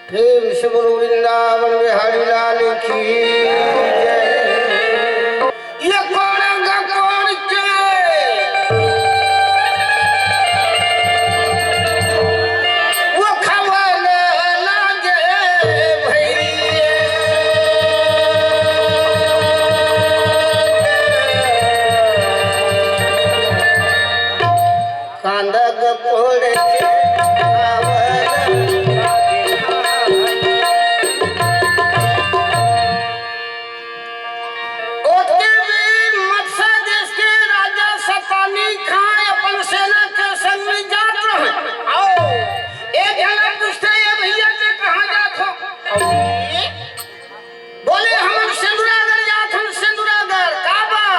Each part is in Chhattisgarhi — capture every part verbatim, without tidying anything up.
प्रेम से बोलो वृंदावन बिहारी लाल की जय। ये कोण गकोण के वो खवन लागे भैया। कांदा के कोड़े के खावन। ओतके बेर मत्सा देश के राजा सतानी खां अपन सेना के संग में जात रहे। आओ, एक जना पूछथे, "ए भैया, ते कहाँ जात हो?" बोले, "हमन सेंदुरागढ़ जात हन, सेंदुरागढ़।" "काबर?"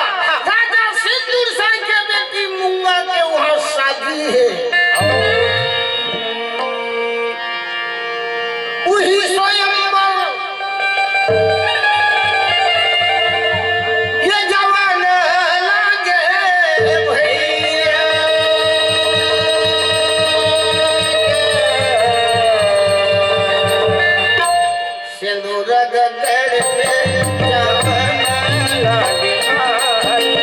"राजा सिंदूर साई के बेटी मूंगा के वहाँ शादी हे।" उही स्वयंवर ये जवान लागे भैया। सिंदूर गगड़ में जवान लागे भाई।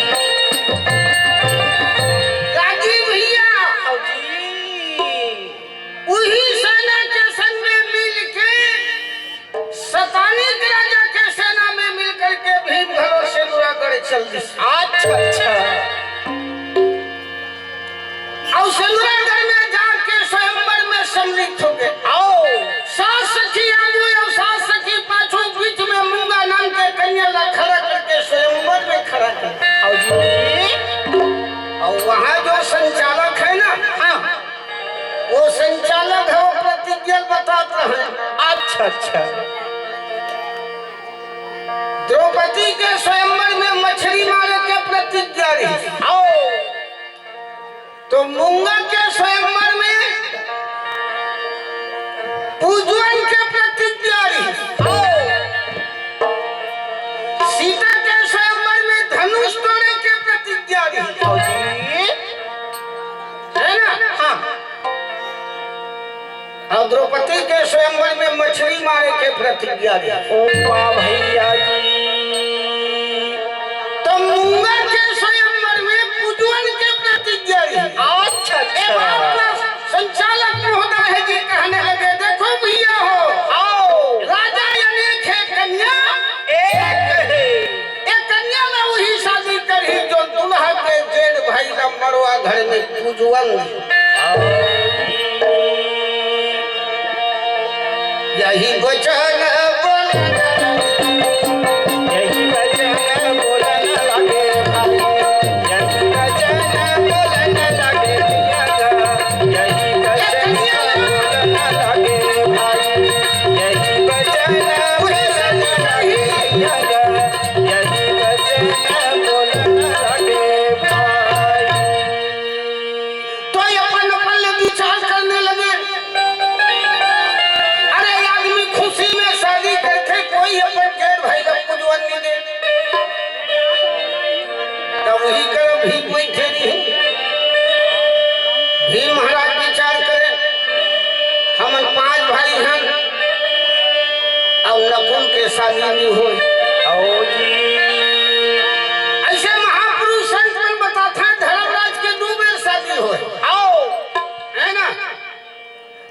रागी भैया, उही सेना के संग में मिल के, सतानी के राजा के सेना में मिल करके भीम घलो सेंदुरागढ़ चल दिस। अच्छा, अच्छा। अउ सेंदुरागढ़ में जाके स्वयंवर में सम्मिलित हो गए। आओ। सास सखी आगू अउ सास सखी पाछू, बीच में मूंगा नाम के कन्या ला खड़ा करके स्वयंवर में खड़ा कर। आओ जी। अउ वहाँ जो संचालक है ना, हाँ। वो संचालक है, वो प्रतिज्ञा बताता है। अच्छा, अच्छा। द्रौपदी के स्वयंवर में मछली मारे के प्रतिज्ञा रही। आओ। तो मूंगा के स्वयंवर में पूजवन के प्रतिज्ञा रही। आओ। सीता के स्वयंवर में धनुष तोड़े के प्रतिज्ञा रही। आओ जी। है ना? हाँ। अउ द्रौपदी के स्वयंवर में मछली मारे के प्रतिज्ञा रही। ओ वाह भैया जी। तो मूंगा के स्वयंवर में पूजवन के प्रतिज्ञा रही। अच्छा, अच्छा। ए बात ला संचालक महोदय है जी कहने लगे, "देखो भैया हो, आओ। राजा अनेक है, कन्या एक है।" एक कन्या ला उही शादी करही जो दूल्हा के जेठ भाई ला मड़वा घर में पूजवन। यही वचन बोलन, यही वचन बोलन लागे भाई, यही वचन बोलन लागे भैया गा, यही वचन बोलन लागे भाई, यही वचन बोलन लागे भैया गा। यही वचन बोलन लागे भाई। तो ये अपन अपन ले विचार करने लगे। अरे, आदमी खुशी में शादी करथे, कोई अपन जेठ भाई ला पूजवन नहीं दे। तब वही करो भी कोई खेली। भीम महाराज विचार करे, हमन पांच भाई हन, अउ नकुल के शादी नहीं होय। आओ जी। ऐसे महापुरुष संत मन बताथे, धर्मराज के दू बेर शादी होय। आओ। है ना?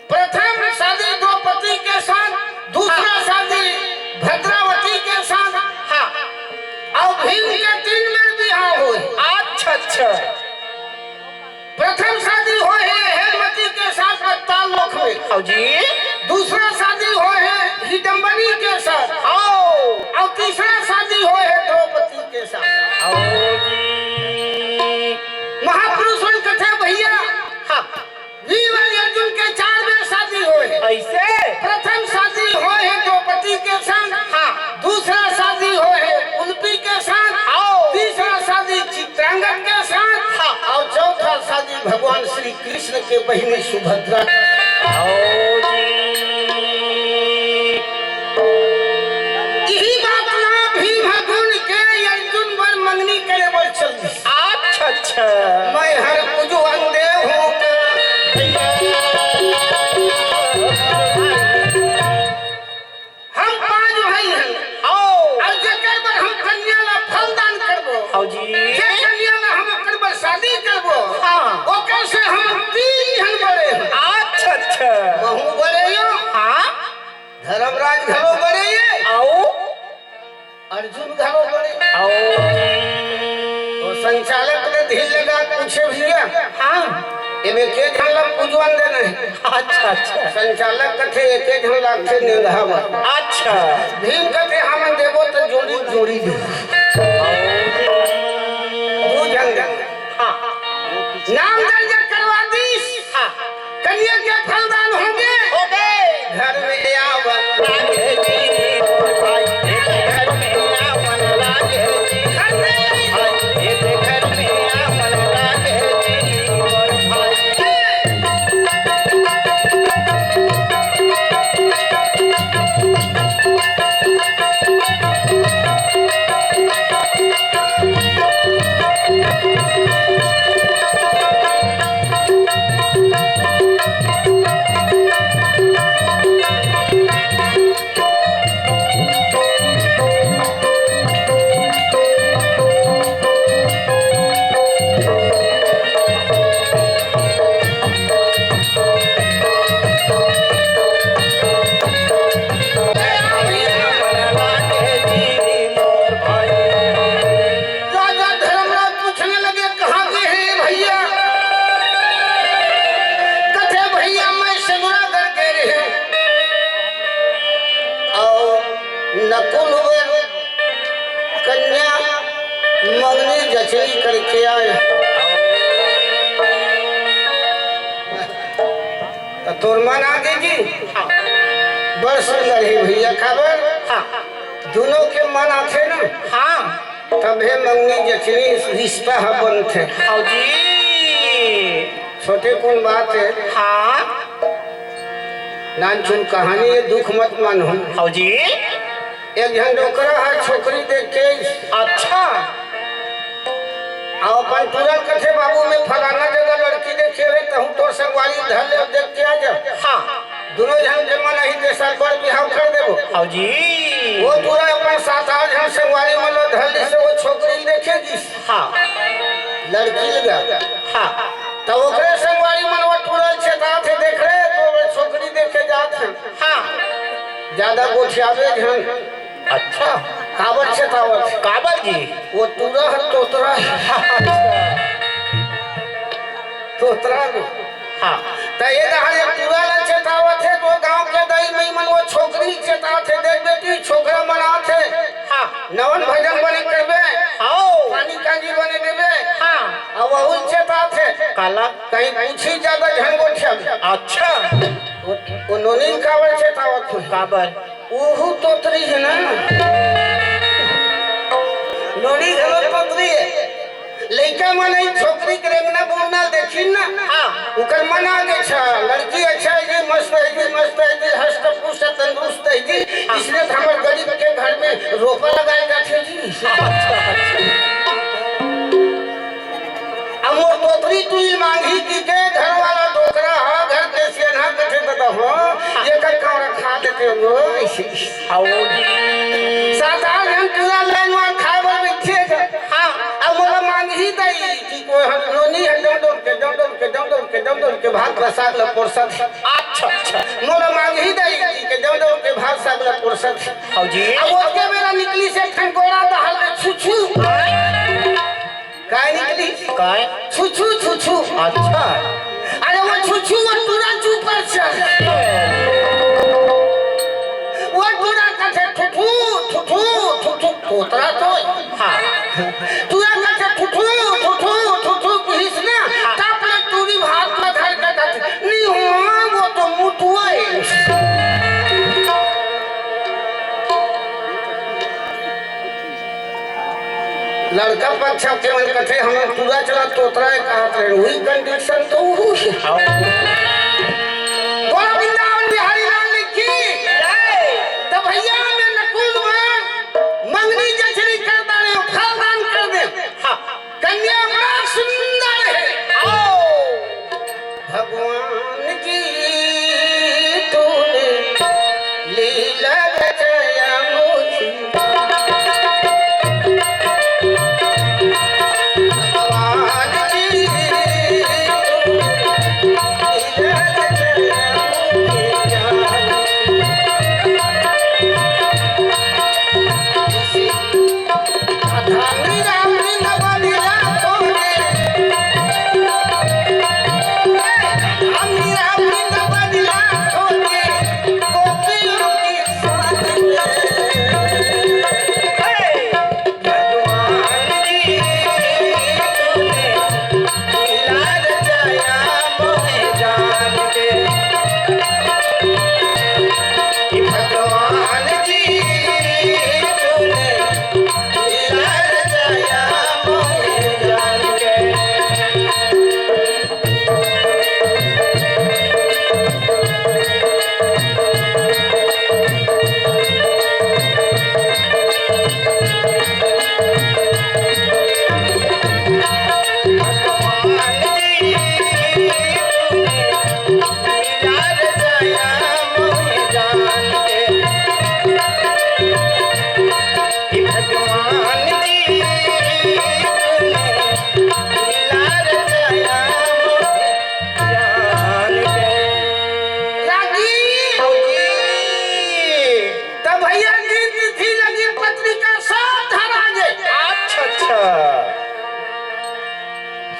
प्रथम शादी द्रौपदी के साथ, दूसरा हाँ। शादी भद्रावती के साथ। हाँ। अउ भीम के तीन बेर बिहाव होय। अच्छा, अच्छा। प्रथम शादी होय हे हेमवती के साथ पाताल लोक में। आओ जी। दूसरा शादी होय हे हिडम्बनी के साथ। आओ। अउ तीसरा शादी होय हे द्रौपदी के साथ। आओ जी। महापुरुष मन कथे भैया, हाँ। वीर अर्जुन के चार बेर शादी होय हे। ऐसे? प्रथम शादी होय हे द्रौपदी के संग। हाँ। दूसरा शादी होय हे उलूपी के संग। आओ। तीसरा शादी चित्रांगद के संग। हाँ। अउ चौथा शादी भगवान श्री कृष्ण के बहिनी सुभद्रा। आओ जी। इही बात ला भीम ह गुन के अर्जुन बर मंगनी करे बर चल दिस। अच्छा, अच्छा। मैं हर कुछ अंधे हूँ। धर्मराज घलो बड़े ये, अउ अर्जुन घलो बड़े। अउ तो संचालक ले धीर लगा पूछे, "भैया, हाँ।" एमे के झन ला पूजवन देना हे? अच्छा, अच्छा। संचालक कथे, "एके झन लागथे नेंगहा बर।" अच्छा। भीम कथे, "हमन देबो त जोड़ी जोड़ी दे।" दू झन दे। हाँ। नाम दर्ज करवा दीस। हाँ। कन्या के फलदान होगे। होगे। घर में आवन लागे जी, मोर भाई, ये घर में आवन लागे जी। घर में भाई, ये घर में आवन लागे जी, मोर भाई। राजा धर्मराज पूछने लगे, "कहाँ गए हैं भैया?" कथे, "भैया, मैं सेनुरा घर गए रहे।" अउ नकुल बर कन्या मंगनी जचनी करके आए। त तोर मन आगे जी? हाँ। बड़ सुंदर हे भैया, काबर? हाँ। दुनों के मन आथे ना, हाँ। तभे मंगनी जचनी रिश्ता ह बनथे। हव जी। छोटे कुन बात हे। हाँ। नानचुन कहानी हे, दुख मत मानहू। हव जी। एक झन डोकरा ह छोकरी देख के। अच्छा। अउ अपन टूरा ल कथे, "बाबू, मैं फलाना जगह लड़की देखे हँव, तहूँ तोर संगवारी ल धर ले, देख के आ जा।" हाँ। दुनों झन के मन आही, ते साल बड़ बिहाव कर देबो। हव जी। ओ टूरा अपन सात आठ झन संगवारी मन ल धर लिस, ओ छोकरी ल देखे गिस। हाँ। लड़की ल गा। हाँ। त ओकरे संगवारी मन ओ टूरा ल चेताथे, "देख रे, तो छोकरी देखे जात हे।" हाँ। जादा गोठियाबे झन। अच्छा। काबर चेतावत हे? काबर जी? ओ टूरा ह तोतरा हे। तोतरा गो। हाँ। त ए डहर एक टूरा ल चेतावत हे, तो गाँव के दाई माई मन ओ छोकरी ल चेताथे, "देख बेटी, छोकरा मन आथे।" हाँ। नवन भजन बने करबे, हाँ। पानी कांजी बने देबे। हाँ। अउ वहू ल चेताथे। काला? कहीं पूछी जादा झन गोठियाबे। अच्छा। ओ, ओ नोनी ल काबर चेतावत हे? काबर? ओहू तोतरी हे ना। नोनी घलो तोतरी हे। लइका मन ही छोकरी के रेंगना बोलना देखिन ना। हाँ। ओकर मन आगे, "अच्छा, लड़की अच्छा हे जी, मस्त हे जी, मस्त हे जी, हष्ट पुष्ट तंदुरुस्त हे जी।" हाँ। इसने त हमर गरीब के घर में रोपा लगाए जाथे जी। अच्छा, अच्छा। अब मोर तोतरी तुई मांगही कि के घर वाला डोकरा ह, घर के सियनहा कथे ददा हो, एकर कांवरा खा लेते हो, ऐसे। आओ जी। सात आठ झन पूरा लाइन में खाए बर बैठे हे। हाँ। अब मोला मांगही दाई कि कोई हम नोनी हे, डम डम के, डम डम के, डम डम के, डम डम के भात ला साग ला पोरसत। अच्छा, अच्छा। मोला मांगही दाई कि के डम डम के भात साग ला पोरसत। हव जी। अब ओतके बेरा निकलिस एक ठन गोड़ा डहर ले छुछू। काय निकलिस? काय? छुछू, छुछू। अच्छा। अरे वो छुछू, वो टूरा चूपर चढ़। वो टूरा कथे, "ठुठू, ठुठू, ठुठू।" तोतरा तो। हाँ। टूरा कथे, "ठुठू, ठुठू, ठुठू," किहिस ना, हाँ। तब ले टूरी भात ला धर के कथे, "नहीं हुआ, वो तो मुतुआ हे।" लड़का पक्ष के मन कथे, "हमन पूरा चला तोतरा हे," कहत रहे, वही condition तो वही। हाँ। बोलो वृंदावन बिहारी लाल की जय। तो भैया, मैं नकुल बर मंगनी जचनी कर डारे, फलदान कर दे। हाँ। कन्या बड़ा सुंदर हे। आओ। भगवान की तूने लीला रचाया मुझे। भगवान की तूने लीला रचाया मुझे।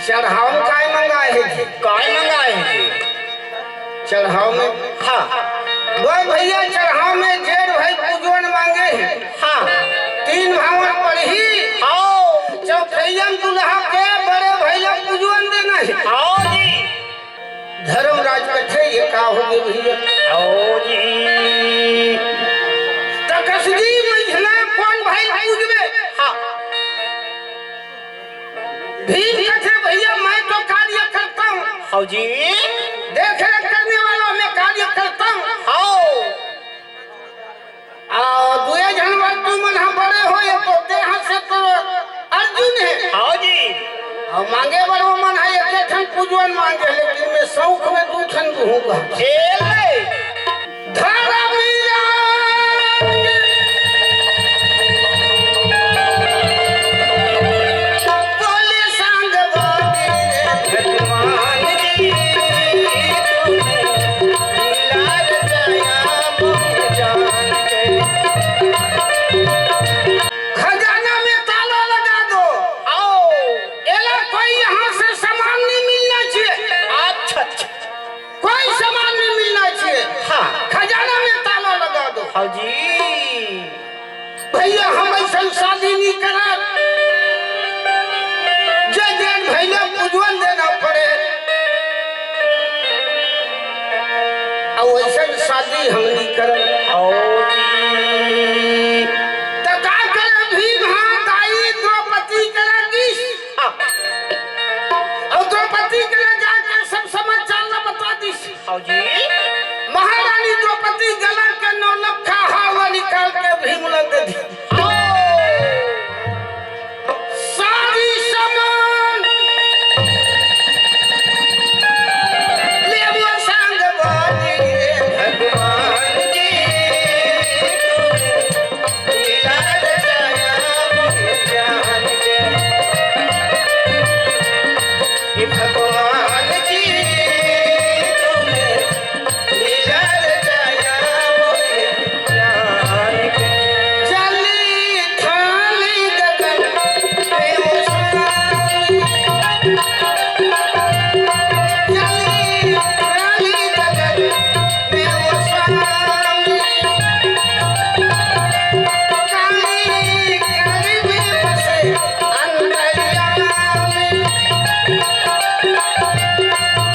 चढ़ाव में काय मंगाए हे जी? काय मंगाए हे जी? चढ़ाव में? हाँ। बोल भैया, चढ़ाव में जेठ भाई पूजवन मांगे हे। हाँ। तीन भाव पड़ही। हाँ। चौथैया में दुल्हा के बड़े भैया पूजवन देना हे। हाँ जी। धर्मराज कथे, ये का होगे भैया? हाँ जी। त कस जी, मझला कोन भाई पूजबे? हाँ। भीम कथे, भैया, मैं तो कार्य करता हूँ। हाँ जी। देख रेख करने वाला मैं कार्य करता हूँ। हाँ। आ, दुए झन बर तुमन ह बड़े हो, ये तो देह से तो अर्जुन हे। हाँ जी। आ, मांगे बर ओमन ह एक ठन पूजवन मांगे, लेकिन मैं शौक में दू ठन दूहूँ का। ए ले। धर्मराज बोले, संगवारी रे, हनुमान जी, तूने दुलार दया मोर जान के। खजाना में ताला लगा दो। आओ। एला कोई यहाँ से सामान नहीं मिलना चाहिए। अच्छा, अच्छा। कोई सामान नहीं मिलना चाहिए। हाँ। खजाना में ताला लगा दो। हाँ जी। भैया, हम ऐसन शादी नहीं करब, जे जेठ भैया पूजवन देना पड़े। अउ ऐसन शादी हम नहीं करब। हाँ जी। त का करे भीम? हाँ, दाई द्रौपदी करा दिस। हाँ। अउ द्रौपदी करा जाके सब समाचार ला बता दिस। हाँ जी। महारानी द्रौपदी गला के नौलखा हार निकाल के भीम ला दे दी। हाँ। सारी समान लेबो संगवारी रे, हनुमान जी, तूने दुलार दया मोर जान के। ये भगवान जी, तूने दुलार दया मोर जान के। चली थाली गगन में वो स्वामी। चली थाली गगन में वो स्वामी। काली कली में बसे अंतर्यामी।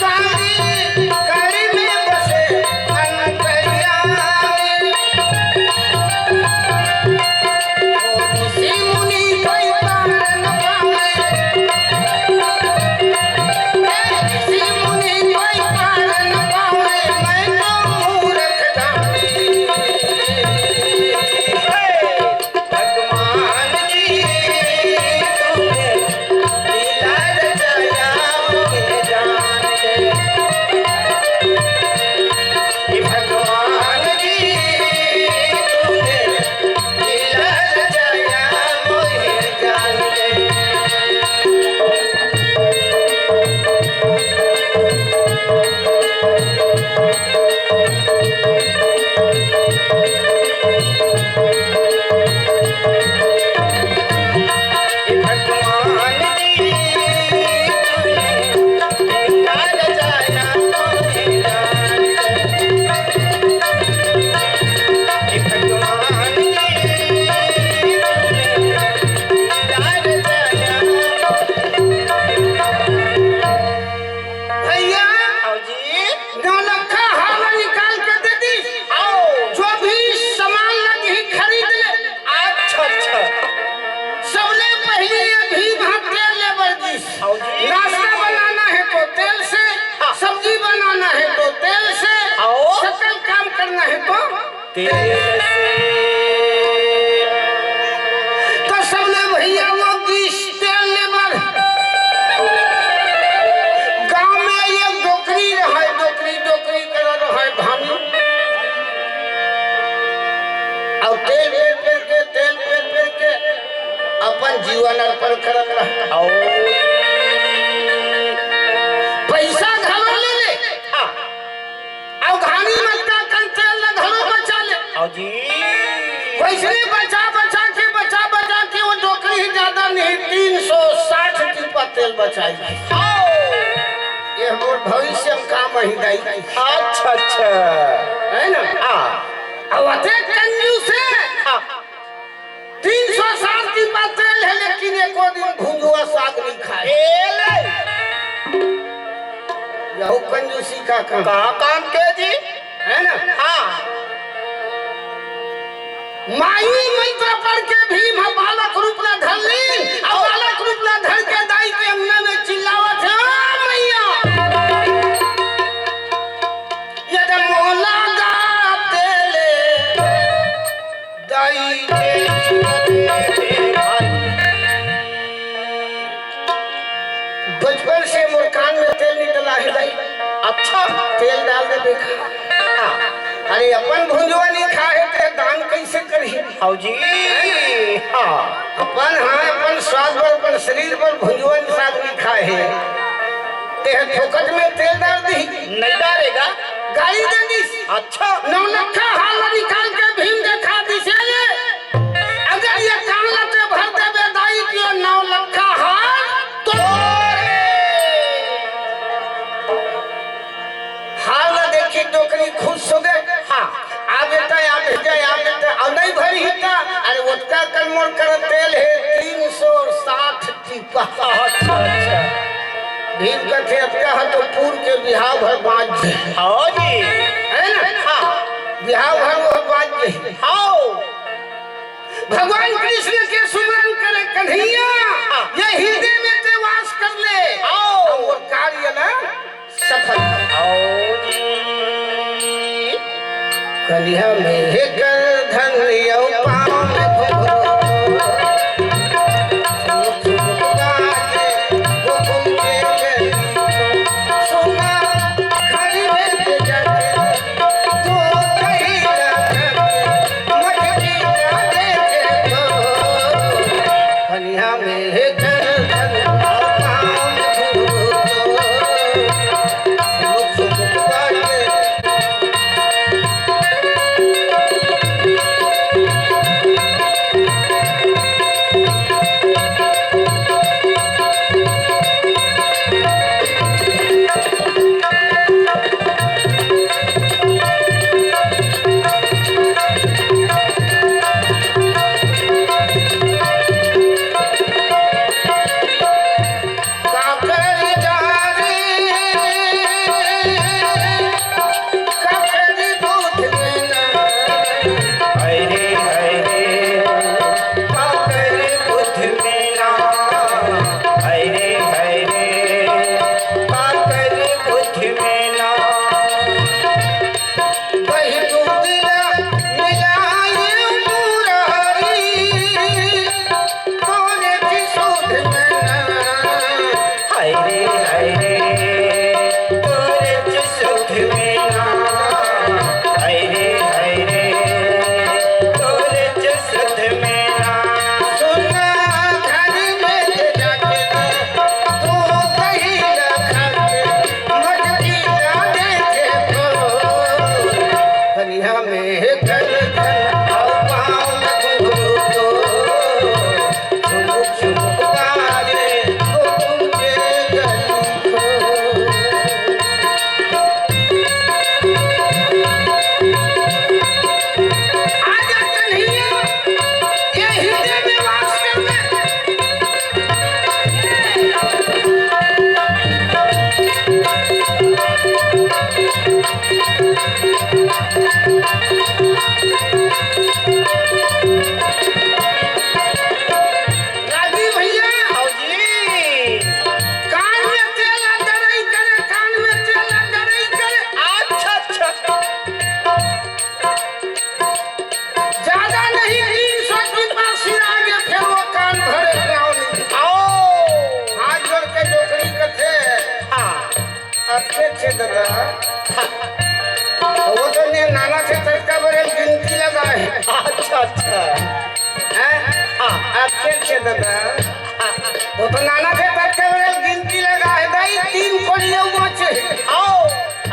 काली कली में बसे अंतर्यामी। ऋषि मुनि कोई पार न पावे। ऋषि मुनि कोई पार न पावे, मैं तो मूरख दानी। भगवान जी, तूने लीला रचाया मोरे जान के। हे भगवान जी, तूने लीला रचाया मोरे जान के। भैया, आओ जी। नौलखा हार निकाल के दे दी। आओ। जो भी सामान लगी खरीद ले। अच्छा, अच्छा। सबले पहले ये भीम ह तेल ले बर दिस। आओ जी। नाश्ता बनाना है तो तेल से, हाँ। सब्जी बनाना है तो तेल से, आओ। सकल काम करना है तो तेल से। त सबले भैया वो गिस तेल ले बर गांव में एक डोकरी रहय, डोकरी, डोकरी करत रहय धानी। अउ तेल पेर पेर के, तेल पेर पेर के अपन जीवन अर्पण करत रहय। अउ पैसा घलो ले ले। हाँ। अउ घानी मटका कन तेल ल घलो बचा ले। आओ जी। वइसने बचा बचा के, बचा बचा के वो डोकरी ही ज्यादा नहीं, तीन सौ साठ टिपा तेल बचाई। ये मोर भविष्य में काम आही दाई। अच्छा, अच्छा। है ना? हाँ। अब अतेक कंजूस हे। हाँ। तीन सौ साठ टीपा तेल हे, लेकिन एको दिन भुंजुआ साग नहीं खाए। ए ले। यहू कंजूसी का काम। का काम के जी? है ना? हाँ। माई मंत्र पढ़ के भीम ह बालक रूप ला धर लीन, अउ बालक रूप ला धर के दाई के अंगना में चिल्लावत हे, "ओ मैया, ये दे मोला गा तेले, दाई के।" बचपन से मोर कान में तेल नहीं डला है दाई। अच्छा। तेल डाल दे देखा। हाँ। अरे अपन भुंजुआ नहीं खाए ते दान कैसे करी? हाउ जी। हाँ। अपन, हाँ, अपन स्वाद बर, अपन शरीर बर भुंजुआ साग नहीं खाए हे। ते फोकट में तेल डाल दी। नहीं डालेगा। गाली दे दी। अच्छा। नौलखा हार निकाल के भीम देखा दिस, "ए, अगर ये कान ला ते भर देबे दाई के नौलखा हार, तो हार ला देखी डोकरी खुश हो गे। हाँ। आ बेटा, आ बेटा, आ बेटा, अउ नहीं भरी ही का? अरे ओतका कन मोर कर तेल हे, तीन सौ साठ टीपा।" अच्छा, अच्छा। भीम कथे, "अतका ह तो पूर के बिहाव भर बाँच गे।" हाँ जी। है ना? हाँ। बिहाव भर वो बाँच गे। हाँ। भगवान कृष्ण के सुमरन करे कन्हैया, हाँ। ये हृदय में ते वास कर ले। हाँ। अउ वो कार्य ना सफल। हाँ जी। कनिहा में हे कर धन यौ पाँव में घुघरू। राजीव भैया, हाँ जी। कान में तेल आ डरई करे, कान में तेल आ डरई करे। अच्छा, अच्छा। ज्यादा नहीं, तीन सौ टीपा सिरा के फेर वो कान भरे नाव नहीं। आओ। हाथ जोड़ के डोकरी कथे। हाँ। अच्छे, अच्छे दादा। वो तो ने नाना थे ततका बरे गिनती लगा हे। अच्छा, अच्छा। हैं? हाँ। अच्छे, अच्छे दादा। हाँ। वो तो नाना थे ततका बरे गिनती लगा हे। दाई तीन कोड़ियों बचे। आओ।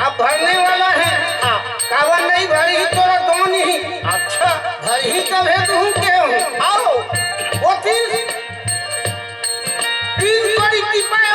अब भरने वाला हे। हाँ। कावन नहीं भरी ही तोरा दोनी। अच्छा। भरी ही तब हे तू के हूँ। आओ। वो तीन तीन कड़ी टीपा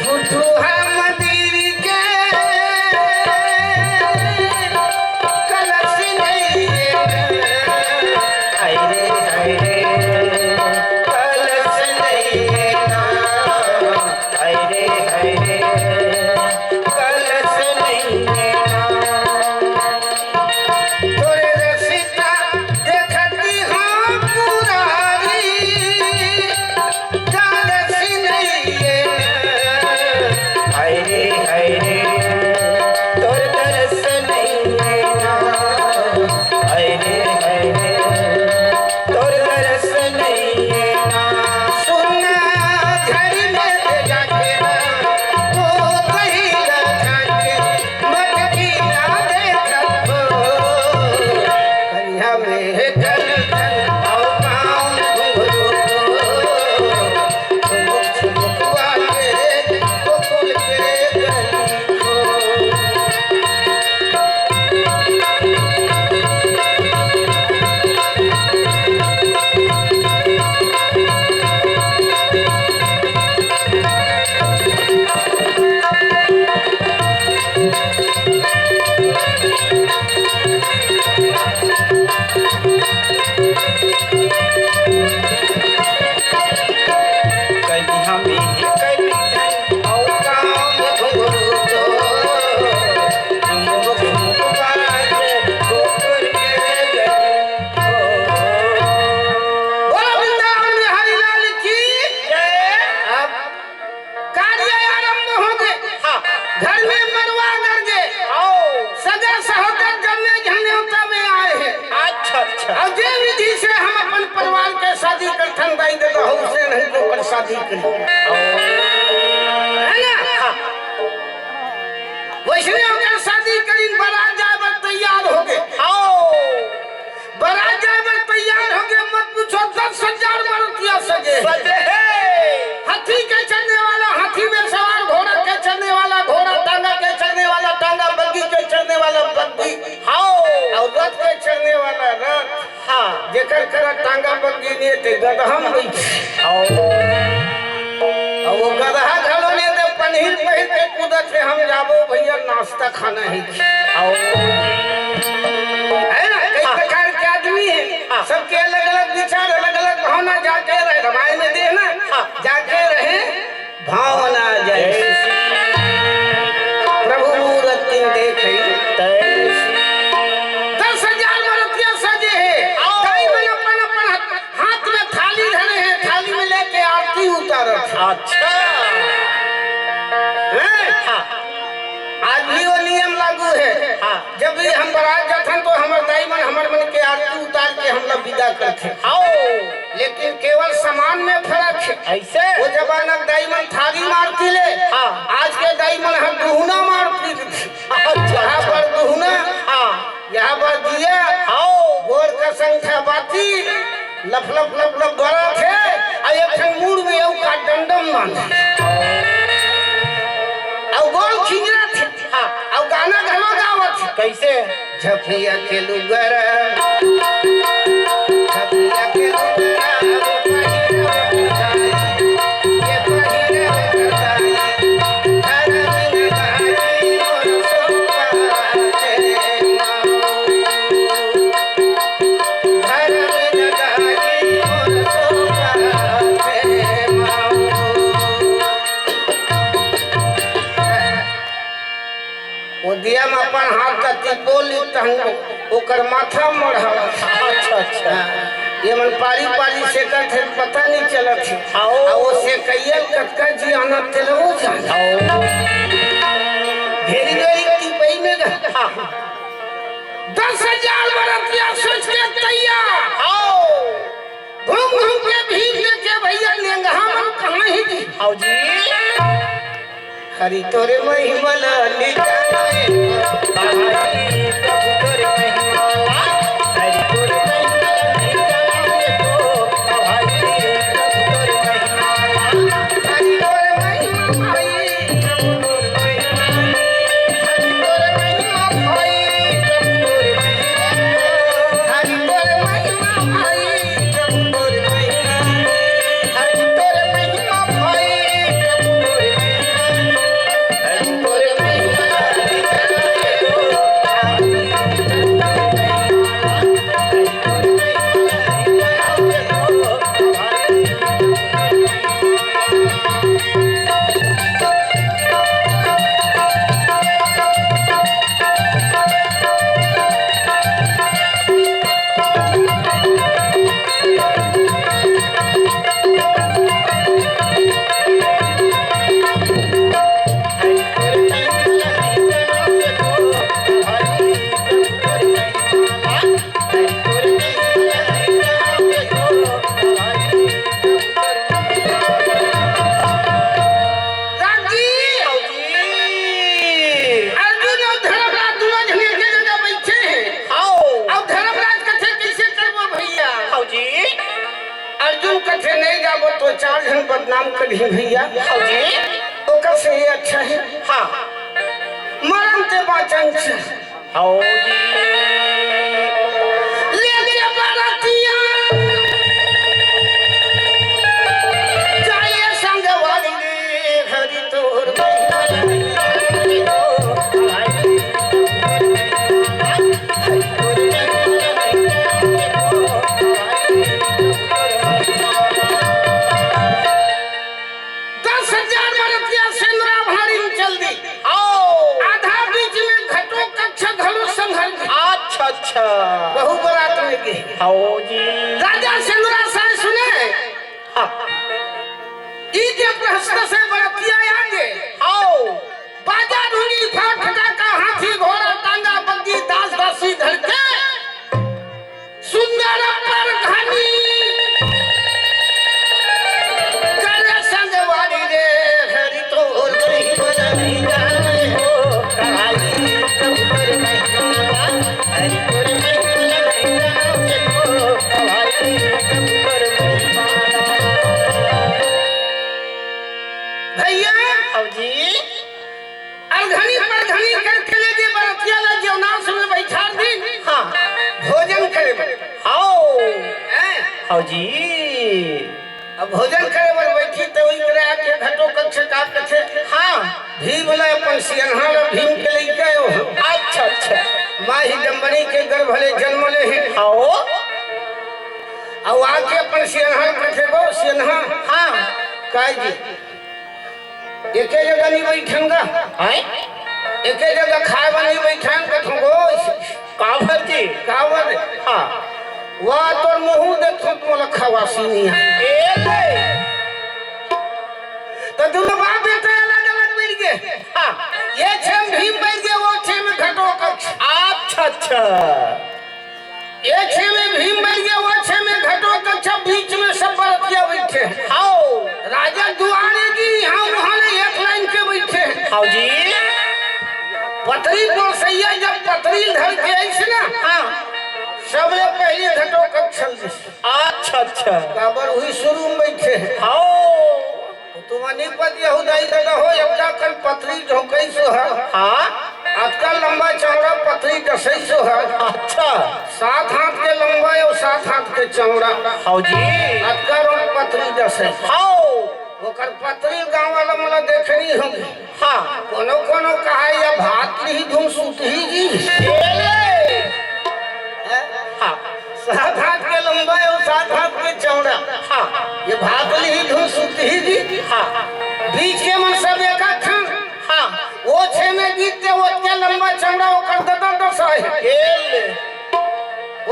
फुटुहा मंदिर के कलश नइये ना। हाय रे, हाय रे, कलश नइये ना। हाय रे, हाय रे, कलश नइये ना। तोरे रसिता देखती हाँ पुरारी, दरस नइये ना। हाय रे, हाय रे, तोर दरस नइये ना। हाय रे, हाय रे, तोर दरस नइये ना। सुना घर में जाके ना, तो कहीं ना जाके मटकी ना देखत हो। कनिहा में हे कर अउ पाँव में घुंघरू, ठुमुक ठुमुक बाजे गोकुल के गली हो। कनिहा में करी धन अउ काम घुंघरू तो, झुमुक झुमुक बाजे गोकुल के गली हो। बोलो वृंदावन बिहारी लाल की जय। अब कार्य आरंभ होगे। हाँ। घर में मड़वा गरगे। आओ। सगा सहोदर जम्मे झन नेवता में आए हैं। अच्छा, अच्छा। अउ जे विधि से हम अपन परिवार के शादी करथन दाई ददा हो, वइसने नहीं तो ओकर शादी करी। आओ। है ना? हाँ। वइसने ओकर शादी करी, बरात जाए बर तैयार होगे। आओ। बरात जाए बर तैयार होगे, मत पूछो, दस हजार बरतिया सजे हे। सजे हे। हाथी के चढ़ने वाला, हाथी में सवार, घोड़ा के चढ़ने वाला, घोड़ा, टांगा के चढ़ने वाला, टांगा, बग्गी के चढ़ने वाला, बग्गी। हाँ। अउ रथ के चढ़ने वाला, रथ। हाँ। जेकर करा टांगा बग्गी नइ हे, ते गदहा म बइठे। हाँ। अउ वो गदहा घलो नइ हे, ते पनही पहिर के कूदत हे, हम जाबो भइया, नास्ता खाना हे। अउ है ना, कई हाँ। प्रकार के आदमी हे, हाँ। सबके अलग-अलग विचार, अलग-अलग भावना, जाके रहे रामायण में देख ना, हाँ। जाके रहे भावना जैसी, प्रभु मूरत तिन देखई तैसी। दस हजार बरतिया सजे हे, हाँ। दाई मन अपन अपन हाथ हाथ में थाली धरे हे, थाली में लेके आरती उतारत हे। अच्छा। हैं? हाँ। आज भी वो नियम लागू हे। हाँ। जब भी हम बरात जाथन तो हमर दाई मन हमर मन के आरती उतार के हमला विदा करथे। आओ। लेकिन केवल सामान में फरक हे। अइसे? वो जमाना के दाई मन थारी म आरती ले, हाँ। आज के दाई मन ह दुहना म आरती लेथे। अच्छा, यहाँ अच्छा। पर दुहना, हाँ। यहाँ पर दिया, हाँ। गोड़ का संग बाती, लफ लफ लफ लफ बरत हे, अउ एक ठन मुड़ में अउ का डंडम बांधे। अउ गोड़ खिंजरत हे, हाँ। अउ गाना घलो गावत हे। कइसे? झपिया के लुगरा, झपिया के लुगरा, वो पहिरा वो कसाई, ये पहिरा वो कसाई, घर में न गाजी मोर सोपा रे माऊ। घर में न गाजी मोर सोपा रे माऊ। वो दिया म अपन हाथ का तिपोली टंगो, ओकर माथा मढ़ावत हे। अच्छा, अच्छा। हाँ, ये मन पारी पारी सेकत हे, पता नइ चलत हे। आओ। आ वो सेकइया कतका जियाना तेला वो जाने। आओ। घेरी घेरी तिपई में गा। हाँ। दस हजार बरतिया सज के तैयार। आओ। घूम घूम के भीम देखे भइया, नेंगहा मन कहाँ हे जी? आओ जी। हरि तोरे महिमा ला निजाए। हरि प्रभु तोरे महिमा, हरि तोरे महिमा ला निजाए तो। हरि प्रभु तोरे महिमा, हरि तोरे महिमा भाई, प्रभु तोरे महिमा, हरि तोरे महिमा भाई, प्रभु तोरे महिमा, हरि तोरे महिमा भाई, प्रभु तोरे महिमा। हम कथे नहीं जाबो तो चार झन बदनाम करही भैया। हाँ जी। ओकर से ये अच्छा है। हाँ। मरन ते बाँचन से। हाँ जी। लेके बरतिया जाए संगवारी रे, हरि तोर महिमा। दस हजार बरतिया सेंदरा भारी में चल दी। आओ। आधा बीच में घटो कच्छ घलो संघर दी। अच्छा, अच्छा। बहु बरात में गे। आओ जी। राजा सेंदरा साय सुने। हाँ। ई के प्रश्न से बरतिया आगे। आओ। बाजा धुनी फाट फटाका हाथी घोड़ा तांगा बग्गी दास दासी धर के सुंदर परघनी करे संगवारी रे, हरि तोर महिमा नहीं जाने हो, कहाई कबूतर महिमा, हरि तोर महिमा नहीं जाने हो, कहाई कबूतर महिमा। भैया, अब जी। अरघनी परघनी करके ले गे बरतिया ला जेवनास में बैठार दिन। हाँ। भोजन करे बर। हाओ। हैं? हाओ जी। अब भोजन करे बर बैठी त ओई करे आके घटो कच्छ का कथे। हाँ। भीम ला अपन सियनहा ला भीम के लइके आयो। अच्छा, अच्छा। माँ ही डम्बनी के गर्भ ले जन्म ले हे। हाओ। अउ आके अपन सियनहा ला कथे गो सियनहा। हाँ। काय जी? एके जगह नहीं बैठन गा। हैं? एके जगह खाए बर नहीं बैठन कथों गो। काबर जी? काबर? हाँ। वाह, तोर मुँह देखो तो मोला खवासी नहीं है। ए ले। तो दोनों बाप बेटा अलग-अलग बैठ गए। हाँ। ये छे में भीम बैठ गए, वो छे में घटोत्कच। अच्छा, अच्छा। ये छे में भीम बैठ गया, वो छे में घटोत्कच, बीच में सब बरतिया बैठे। हाओ। राजा दुआरे जी, यहाँ वहाँ ले एक लाइन के बैठे। हाओ जी। पतरी पोरसैया जब पतरी धर के आइस ना, हाँ। सबले पहले घटोत्कच चल दिस। अच्छा, अच्छा। काबर हुई शुरू में बैठे। हाओ। तुमनी पति यहूदाई दादा हो, अतका कन पतरी झोंकई सो है। हाँ। अतका लंबा चौड़ा पतरी डसई सो है। अच्छा। सात हाथ के लंबा अउ सात हाथ के चौड़ा। हाओ जी। अतका रोड पतरी डसई। हाओ। ओकर पतरी गाँव वाला मोला देखनी होगी। हाँ। कोनो कोनो कहा या भात लिही धुन सुतही जी। ए ले। हैं? हाँ। सात हाथ के लंबा अउ सात हाथ के चौड़ा। हाँ। ये भात लिही धुन सुतही जी। हाँ। बीच के मन सब एक ठन। हाँ। वो छे में गीत के ओतके लंबा चौड़ा ओकर ददा दस आहे। ए ले।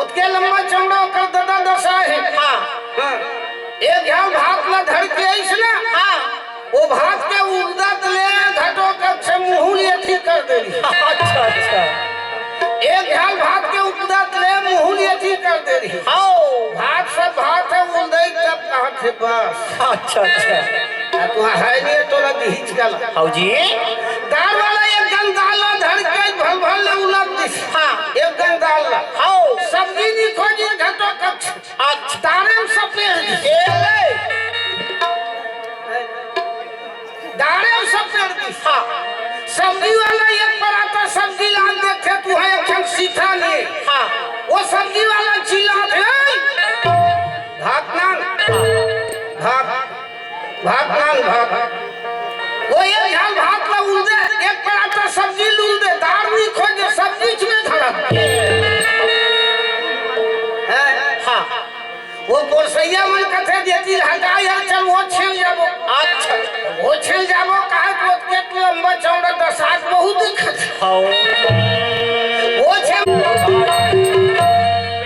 ओतके लंबा चौड़ा ओकर ददा दस आहे। हाँ। हाँ। एक घाव भात ला धर के आइस ना। हाँ। वो भात के उलदत ले घटोत्कच मुँह ले अथी कर दे रही। अच्छा, अच्छा। एक घाल भात के उलदत ले मुँह ले अथी कर दे रही। हाओ। भात सब भात है, उलदई तब कहत है बस। अच्छा, अच्छा। आ तू है नहीं तो लग हिचकल। हाओ जी। दाल वाला एक गन दाल ला धर के भल भल ले उलद दिस। हाँ। एक गन दाल ला। हाओ। सब्जी नहीं खोजी घटोत्कच। अच्छा। दारे में सब पेड़ दिस। ए ले। दारे में सब पेड़ दिस। हाँ। सब्जी वाला एक पराता सब्जी लान देथे, तू है एक ठन सीठा ले। हाँ। वो सब्जी वाला चिल्लाथे, "भात नान, भात, भात नान, भात।" वो एक झाल भात ला उलदे, एक पराता सब्जी ल उलदे, दार नहीं खोजे, सब्जी में धरा। हैं? हाँ। वो पोरसैया मन कथे देती हटा यार, चल वो छेल जाबो। अच्छा। वो छेल जाबो, कहा तो के तू लंबा चौड़ा दस हाथ बहुत दिखत। हाँ। वो छेल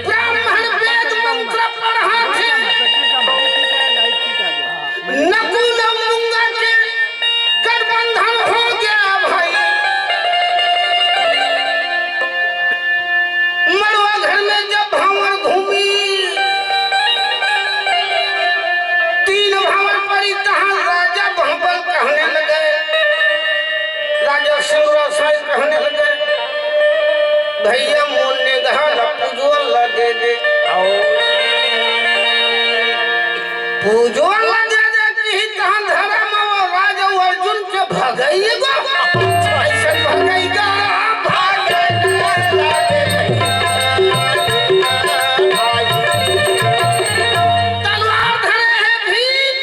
ब्राह्मण वेद मंत्र पढ़ा थे। नकुल मुंगा के गठबंधन हो गया भाई। मड़वा घर में जब भांवर घूमी, तीन भांवर पड़ी तहां राजा भंवर कहने लगे, राजा सिंगरा साई कहने लगे, "भैया मोर ने घाला पुजवा ला दे दे।" आओ। पूजो ला दे दे किही तहन धरम अउ राज अउ अर्जुन के भगई गो। अइसन भगई गा, भगई गा। तलवार धरे हे भीम।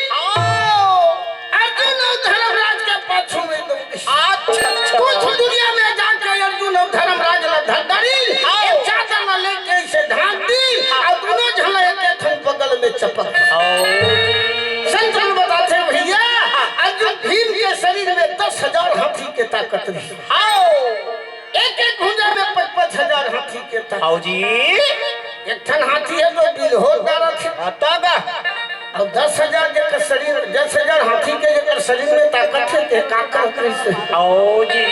अर्जुन अउ धर्मराज के पाछू में दौड़िस। अच्छा, अच्छा। कुछ दुरिहा में जाके अर्जुन अउ धर्मराज ला धर डारिस। हाँ। एक चादर ला लेके अइसे ढांक दिस। हाँ। अउ दूनों झन ला एक एक ठन बगल में चपक। हाँ। संत मन बताथे भइया, अर्जुन भीम के शरीर में दस हजार हाथी के ताकत रहिस। हाँ। एक एक भुजा में पाँच पाँच हजार हाथी के ताकत। हाँ जी। एक ठन हाथी हे जो बिल्होर डारत हे। हाँ, तब? अउ दस हजार जेकर शरीर, दस हजार हाथी के जेकर शरीर में ताकत हे, ते का करत रहिस? हाँ जी।